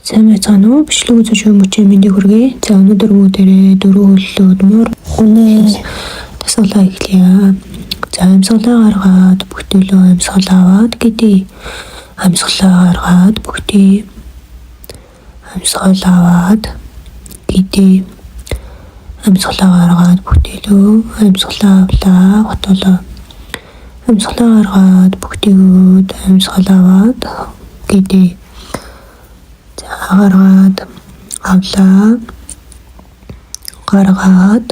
Сайн байцгаана уу? Бичлэг үзэж буй мөчийн мэндийг хүргэе. За өнөөдөр бүгдээрээ дөрөв хөллөөд муур гунэ дасгалаа эхлэе. За амьсгалаа гаргаад бүтээлөө амьсгал аваад гэдэг. Амьсгалаа гаргаад бүтээ. Амьсгал аваад гэдэг. Амьсгалаа гаргаад бүтээлөө амьсгалаа авлаа готоолоо. Амьсгалаа гаргаад бүтээгөөд амьсгал аваад гэдэг. За гаргаад авлаа. Гаргаад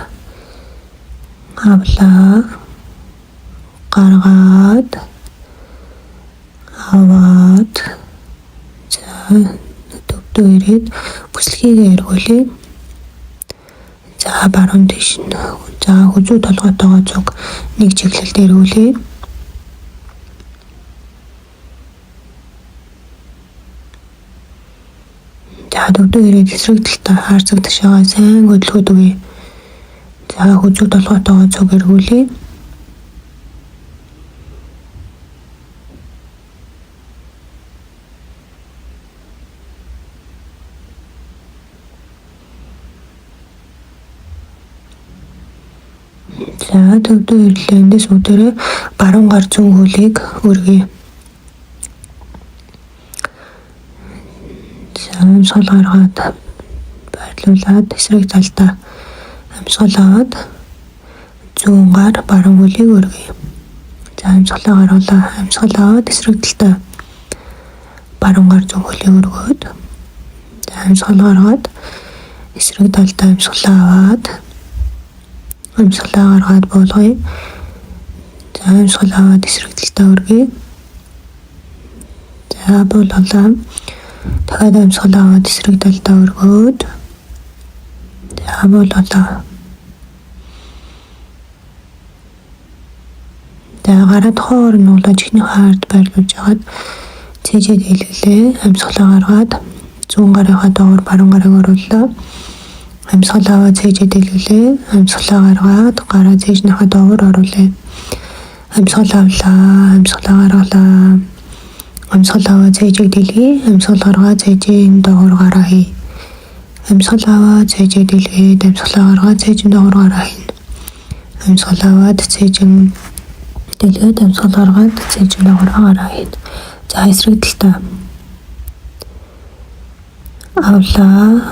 авлаа. Гаргаад аваад. За төвдөө ирээд бүслэгийг эргүүлье. За баруун тийш нь за хүзүү толгойтойгоо цуг нэг чиглэлд эргүүлье. За төвдөө ирээд эсрэг талдаа хаарцаг ташаагаа сайн хөдөлгөөд өгье. За хүзүү толгойтойгоо цуг эргүүлье. За төвдөө ирлээ. Эндээс бүгдээрээ баруун гар зүүн хөлийг өргөе. За амьсгал гаргаад байрлуулад эсрэг талдаа амьсгал аваад зүүн гар баруун хөлийг өргөе. За амьсгалаа гаргалаа. Амьсгал аваад эсрэг талдаа баруун гар зүүн хөлийг өргөөд за амьсгал гаргаад эсрэг талдаа амьсгалаа аваад амьсгалаа гаргаад буулгая. За амьсгал аваад эсрэг талдаа өргөе. За буулгалаа. Дахиад амьсгал аваад эсрэг талдаа өргөөд за буулгалаа. За гараад хоор нуулаа чихнийхээ ард байрлуулж хагаад цээжээ дэлгэлээ. Амьсгалаа гаргаад зүүн гарынхаа доогуур баруун гарыг орууллаа. Амьсгал аваад цээжээ дэлгэлээ. Амьсгалаа гаргаад гараа цээжнийхээ доогуур оруулъя. Амьсгал авлаа. Амьсгалаа гаргалаа. Амьсгал аваад цээжийг дэлгэе. Амьсгал гаргаад цээжийн доогуур гараа хий. Амьсгал аваад цээжийг дэлгээд амьсгалаа гаргаад цээжийн доогуур гараа хийнэ. Амьсгал аваад цээжин дэлгээд амьсгал гаргаад цээжин доогуур гараа хийнэ. За эсрэг талдаа авлаа,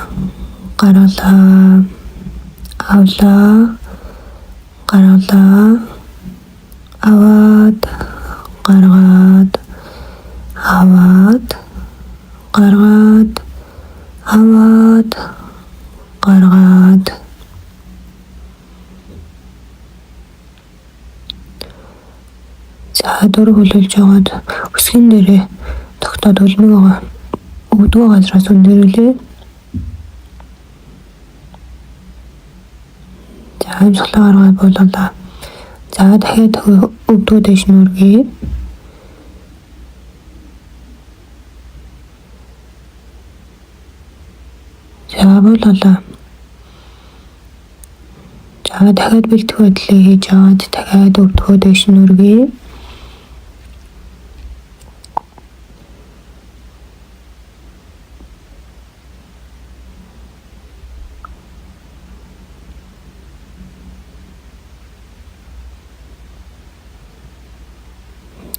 гаргалаа, авлаа, гаргалаа, аваад, гаргаад, аваад, гаргаад, аваад, гаргаад. За дөрөв хөлөөлж яваад өсгөн дээрээ тогтоод хөлмөг өвдгөө газраас өндөрүүлээ. За амьсгалаа гаргаад буулгалаа. За дахиад өвдгөө дэш нь өргөе. За буулгалаа. За дахиад бэлтгэх байдлыг хийж аваад дахиад өвдгөө дэш нь өргөе.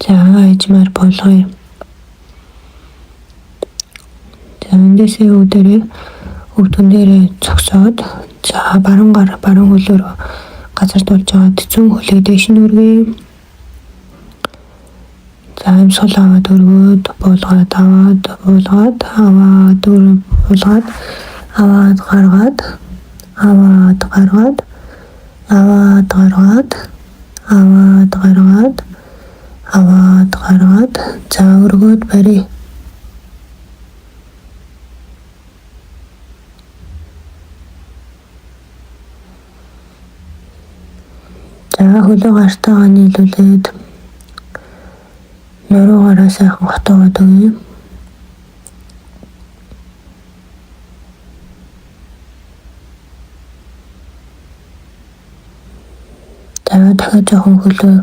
За ижмаар болгоё. За эндээсээ үүдэрээ өвдгөн дээрээ зогсоод за баруун гар баруун хөлөөр газар тулж аваад зүүн хөлийг дээш нь өргөе. За амьсгал аваад өргөөд буулгаад аваад буулгаад аваад буулгаад аваад гаргаад аваад гаргаад аваад гаргаад аваад гаргаад аваад гаргаад. За өргөөд барь. За хөлөө гартаагаа нийлүүлээд нуруугаараа сайхан готоогоод өгье. За дахиад жоохон хөлөө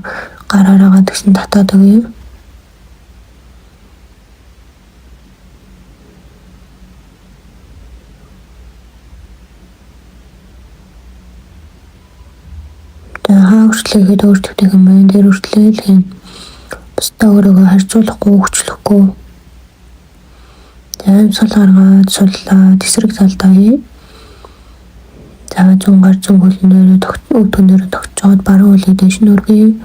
гараараа тэгсэн татаад өгье. Даа хүртлээ ихэд өөр төвтэй юм байна. Тэр хүртлээ л хийн. Бусдаа өөрийгөө харьцуулахгүй, хүчлэхгүй. За амьсгал гаргаад суллаад эсрэг талдаа хий. За зүүн гар зүүн хөлн дээрээ өвдгөн дээрээ тогтцоод баруун хөлийг дээш нь өргөе.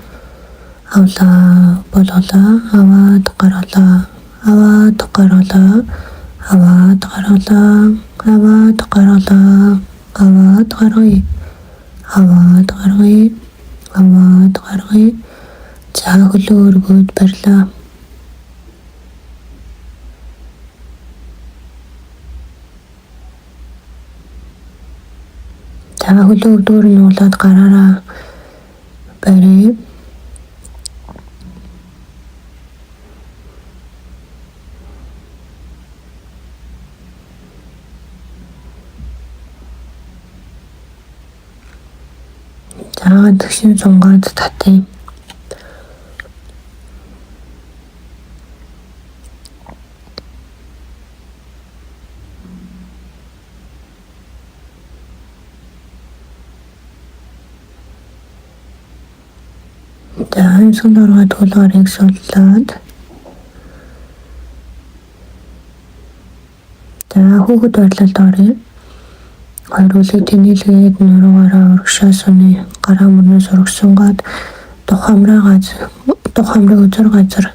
Авлаа, болголаа, аваад гаргалаа, аваад гаргалаа, аваад гаргалаа, аваад гаргалаа, аваад гаргая, аваад гаргая, аваад гаргая. За хөлөө өргөөд барьлаа. За хөлөө өвдгөр нь уулаад гараараа барья. За тэгшин сунгаад татъя. За амьсгал ороод хөл гарыг суллаад. За хүүхэд байрлалд оръё. Хоёр үлийг тэнийлгээд нуруугаараа урагшаа суны гараа мөрнөөс урагсангаад дух хамраа газар дух хамрыг үзэр газар.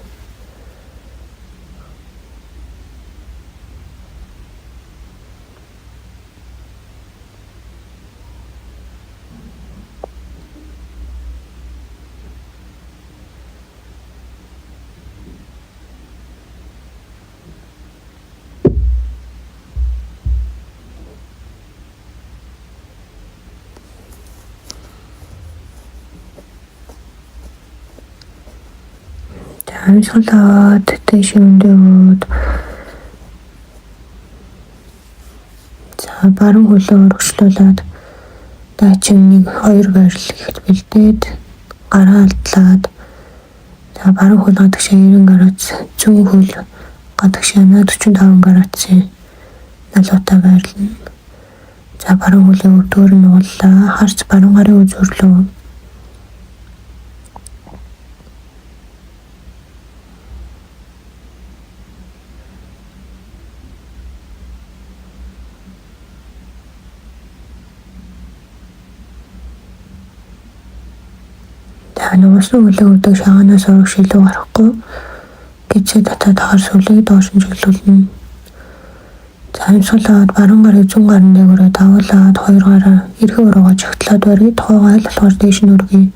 Амьсгал аваад дээш өндөөд за баруун хөлөө урагшлуулад даачин 1 2 байрлал гэхэд бэлдээд гараа алдлаад за баруун хөл гадагшаа 90 градус, зүүн хөл гадагшаа 45 градусын налуутай байрлана. За баруун хөлийн өвдгөр нь ууллаа. Харц баруун гарын үзүүрлөө. За нугассан хөлөө өвдөг шагаанаас урагш илүү гарахгүй. Гизээ татаад хар сүлийг доош нь чиглүүлнэ. За амьсгал аваад баруун гарыг зүүн гарын дээгүүрээ давуулаад хоёр гараа эргэн уруугаа чагтлаад барья. Тухайгаа аль болохоор дээш нь өргөе.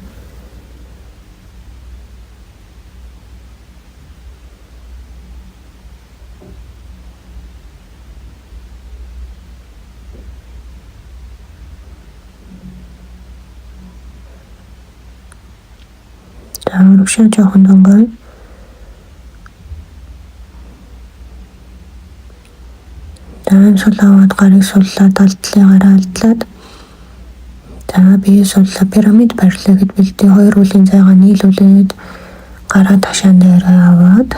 За урагшаа жоохон донгой. За амьсгал аваад гарыг суллаад алдлын гараа алдлаад за бие суллаа пирамид барьлаа гэд бэлдээ. Хоёр үлийн зайгаа нийлүүлээд гараа ташаан дээрээ аваад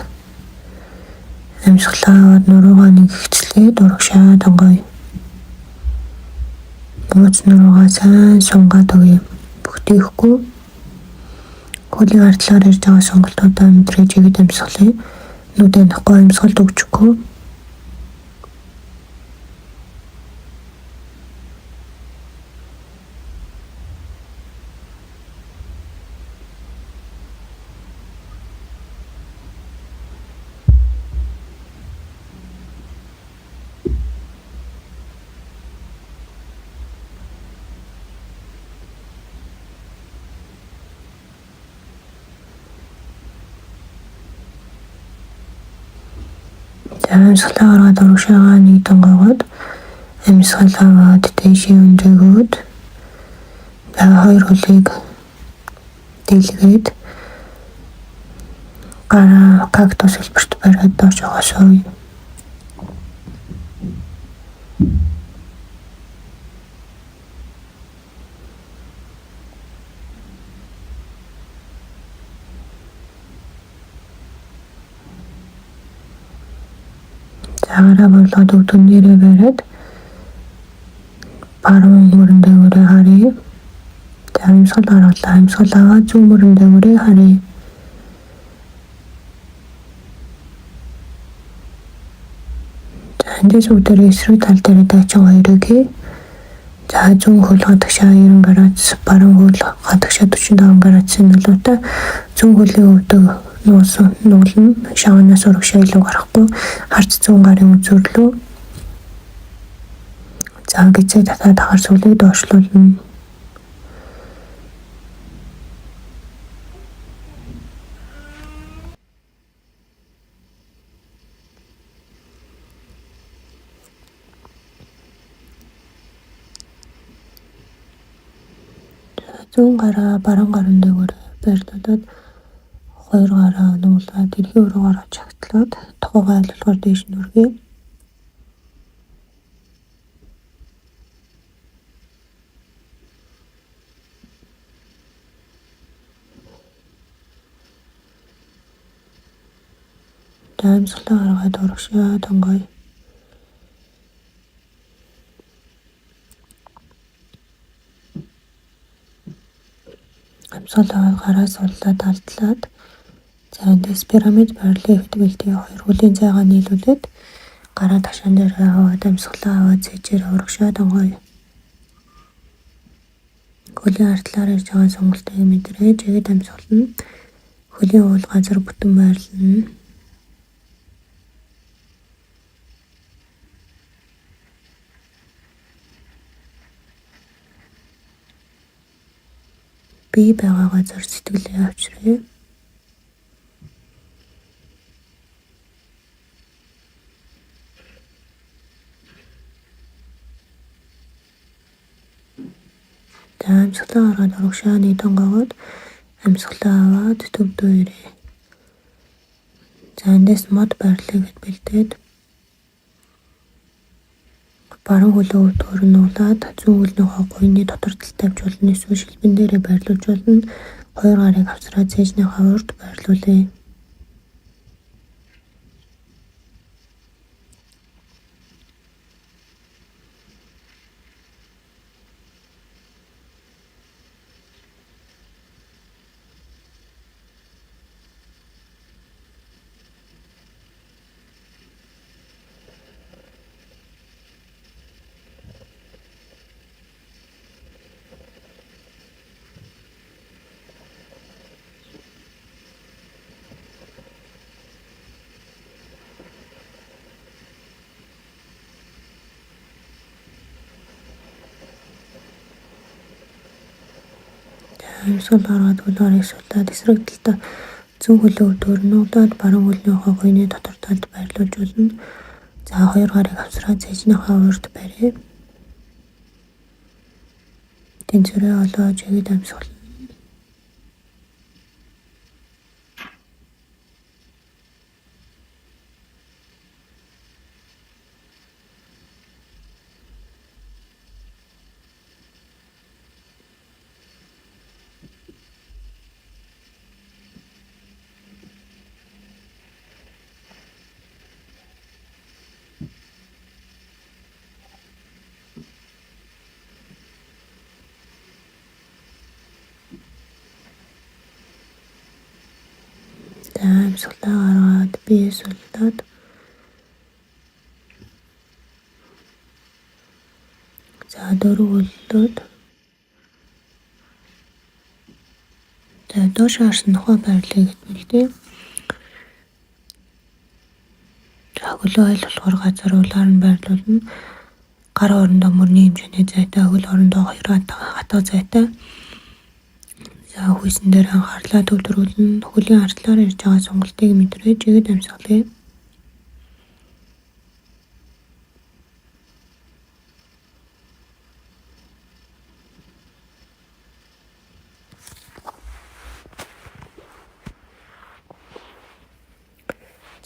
амьсгалаа аваад нуруугаа нэг ихчлээд урагшаа донгой. Нууц нуруугаа сайн сунгаад өгье. Бүхтийхгүй. Хөлийн ардлаар ирж байгаа сонголтуудаа мэдрэж игэд амьсгалаа. Нүдэ нөхгүй амьсгалд өгчихгүй. За амьсгалаа гаргаад урагшаага нэг донгоогоод амьсгал аваад дээшээ өндөөгөөд за хоёр хөлийг дийлгээд гараа кактус хэлбэрт бариад доошоогоо сууя. За гараа борлоод өвдгөн дээрээ бариад баруун мөрөн дээгүүрээ харъя. За За амьсгал гаргалаа. Амьсгал аваад зүүн мөрөн дээгүүрээ харъя. За эндээс бүгдээрээ эсрэг тал дээр дайчин хоёрыг хий. За зүүн хөл гадагшаа 90 градус, баруун хөл гадагшаа 45 градусын нөлөөтэй зүүн хөлийн өвдөг нуусан нуулна. Шаганаас урагшаа илүү гарахгүй харц зүүн гарын үзүүрлүү. За гизээ татаад хар сүлийг доошлуулна. Зүүн гараа баруун гарын дээгүүр байрлуулад хоёр гараа нуулаад эрхийн өрөөгөөр чагтлаад тухайгаа аль болохоор дээш нь өргөе. За амьсгалаа гаргаад урагшаа тонгоё. Амьсгал аваад гараа суллаад алдлаад за эндээс пирамид байрлалын ихэд бэлдээ хоёр хөлийн зайгаа нийлүүлээд гараа ташаан дээр аваад амьсгалаа аваад цээжээр урагшаа тонгоё. Хөлийн ардлаар ирж байгаа сонголтыг мэдрээ жигэд амьсгална. Хөлийн уул газар бүтэн байрлана. Бие байгаа газар сэтгэлээ авчиръя. За амьсгалаа гаргаад урагшаа нэг тонгоогоод амьсгалаа аваад төвдөө ирээ. За эндээс мод байрлалыг хэд бэлдээд баруун хөлөө өвдгөр нь нуулаад зүүн хөлнийхөө гуйны дотор талд тавьж болно, эсвэл шилбэн дээрээ байрлуулж болно. Хоёр гарыг авсраад цээжнийхээ урд байрлуулъя. Амьсгал гаргаад хөл гарыг суллаад эсрэг талдаа зүүн хөлөө өвдгөр нь нуулаад баруун хөлнийхөө гуйны дотор талд байрлуулж болно. За хоёр гарыг авсраад цээжнийхээ урд барья. Тэнцвэрээ олоо жигэд амьсгална. За амьсгалаа гаргаад бие суллаад за дөрөв хөллөөд за доош харсан нохой байрлалыг бэлдээ. За хөлөө аль болохоор газар улаар нь байрлуулна. Гар орондоо мөрний хэмжээний зайтай, хөл орондоо хоёр хатга зайтай. За хүйсэн дээр анхаарлаа төвлөрүүлнэ. Хөлийн ардлаар ирж байгаа сонголтыг мэдрээ жигэд амьсгалъя.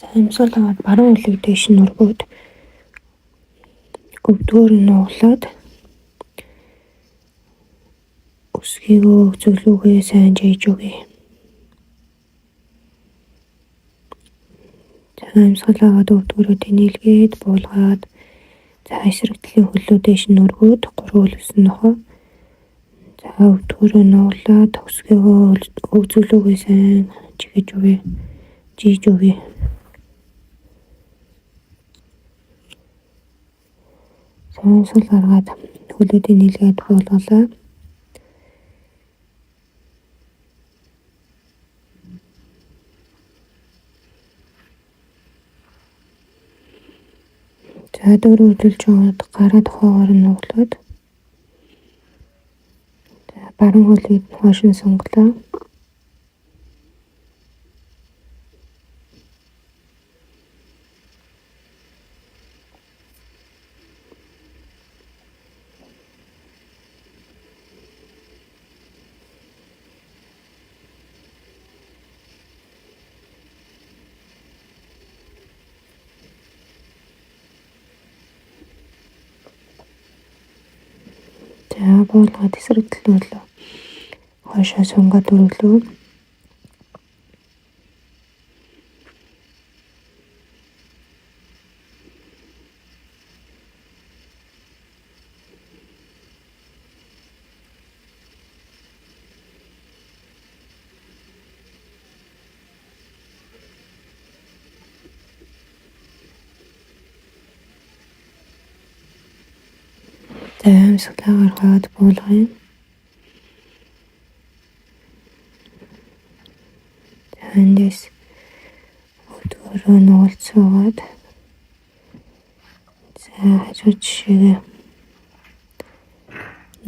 За амьсгал аваад баруун хөлийг дээш нь өргөөд өвдгөөр нь нуглаад өсгийгөө зөвлөгөө сайн жийж өгье. За амьсгал аваад өвдгөрөө тэнийлгээд буулгаад за эсрэг талын хөлөө дээш нь өргөөд гурван хөлөсөн нохой. За өвдгөрөө нуглаад өсгийгөө өгзөглөөгөө сайн чигэж өгье. Жийж өгье. Сайн сул гаргаад хөлөөдөө нийлгээд буулгалаа. За дөрөв хөдөлж яваад гараа тухайгаар нь нуглаад за баруун хөлийг хойш нь сунгалаа. За буулгаад эсрэг талуу хойшоо сунгаад өргөлөө. За амьсгалаа гаргаад буулгая. За эндээс өвдгөрөө нугалд суугаад за хажуу жишээгээ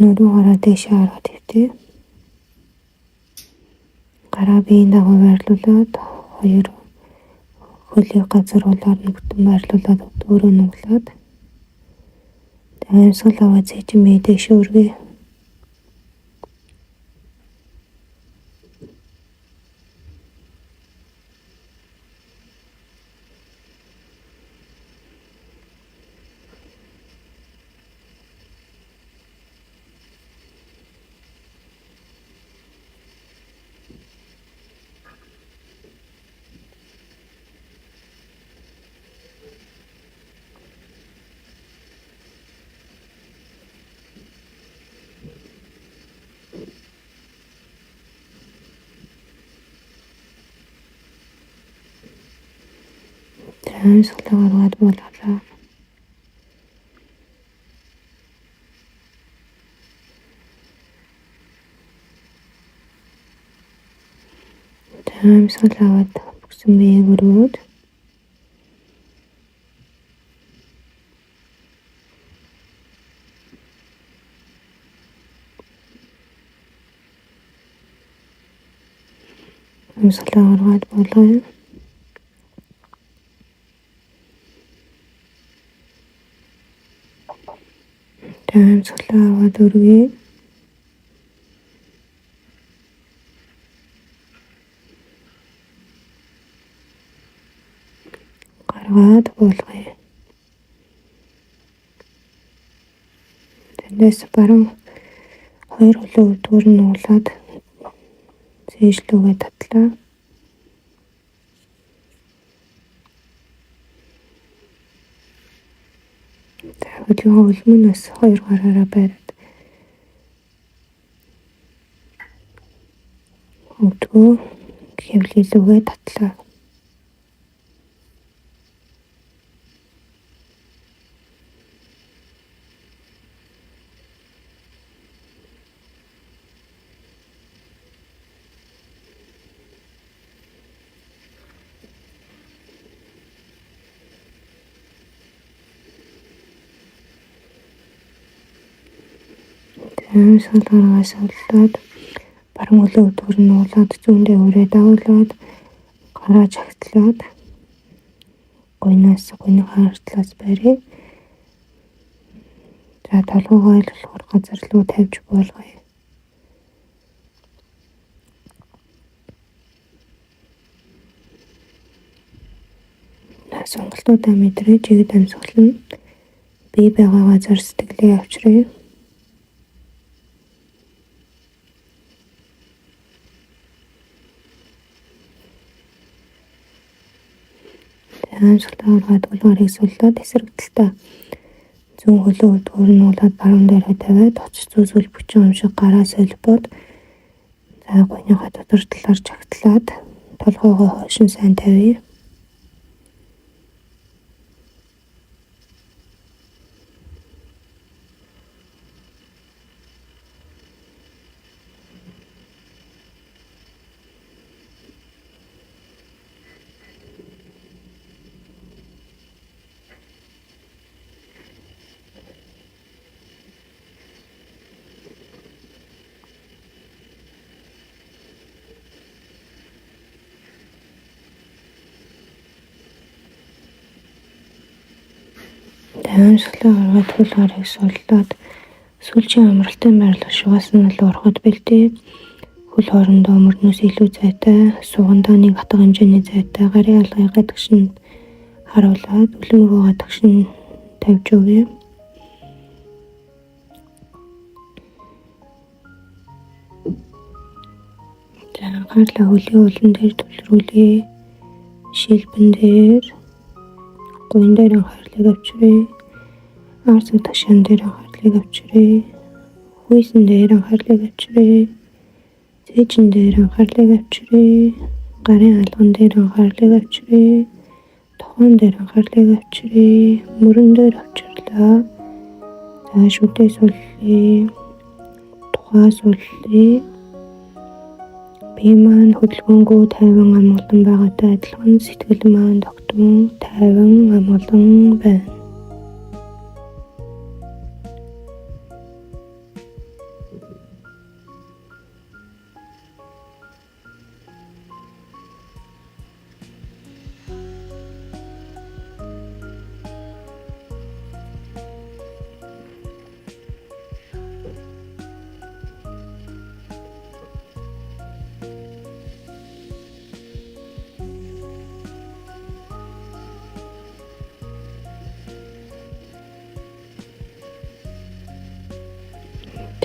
нөрөө гараа дээшээ гаргаад хэвтээ. Гараа биеийн дагуу байрлуулад хоёр хөлийг газар улаар нь бүтэн байрлуулад өвдгөрөө нуглаад амьсгал аваад цээжин бие дээшээ өргөе. Амьсгалаа гаргаад буулгалаа. Амьсгал аваад бүксэн биеийг өргөөд амьсгалаа гаргаад буулгая. Амьсгалаа аваад өргөе. Гаргаад буулгая. Тэндээс баруун хоёр хөлөө өвдгөр нь нуглаад цээжлүүгээ татлаа. За хөлийнхөө өлмөнөөс хоёр гараараа байраад өвдгөө хэвлэлүүгээ татлаа. Амьсгал гаргаа суллаад баруун хөлөө өвдгөр нь нуглаад зүүндээ өрөө дагуулад гараа чагтлаад гуйнаас гуйныхаа артлаас барья. За толгойгоо аль болохоор газар руу тавьж буулгая. Сонголтуудаа мэдрээ жигд амьсгална. Бие байгаа газар сэтгэлээ авчиръя. Амьсгалаа гаргаад уул гарыг суллаад эсрэг талдаа Зүүн хөлөө өдгөөр нь уулаад баруун дээрээ тавиад оц зүү сүл бүчин юм шиг гараа солбоод за гуйныхаа дотор талаар чагтлаад толгойгоо хойш нь сайн тавья. Амьсгалаа гаргаад хөл гарыг суллаад сүүлчийн амралтын байрлал шаваасана руу ороход бэлдээ. Хөл хоорондоо мөрнөөс илүү зайтай, сугандаа нэг атга хэмжээний зайтай гарын алгыг гадагш нь харуулад үлмөрөө гадагш нь тавьж өгье. За анхаарлаа хөлийн улан дээр төвлөрүүлье. Шилбэн дээр, гуйн дээр анхаарлыг авчиръя. Арцэг ташаан дээр анхаарлыг авчиръя. Хүйсэн дээр анхаарлыг авчиръя. Цээжин дээр анхаарлыг авчиръя. Гарын алган дээр анхаарлыг авчиръя. Тохоон дээр анхаарлыг авчиръя. Мөрөн дээр авчирлаа. За шүдээ суллая. Тухаа суллая. Бие маань хөдөлгөөнгүй тайван амгалан байгаатай адилхан сэтгэл маань тогтмон тайван амгалан байна.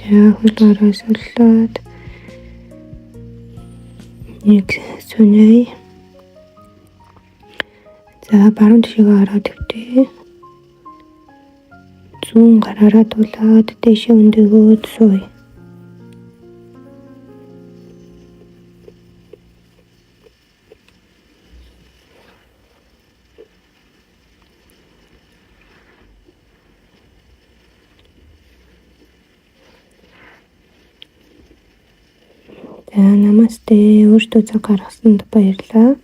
За хөл гараа суллаад нэг сүнээ. За баруун тишээгээ хараад өвтөө. Зүүн гараараа тулаад дээшээ өндөгөөд сууя. За намасте, өөртөө цаг гаргасанд баярлалаа.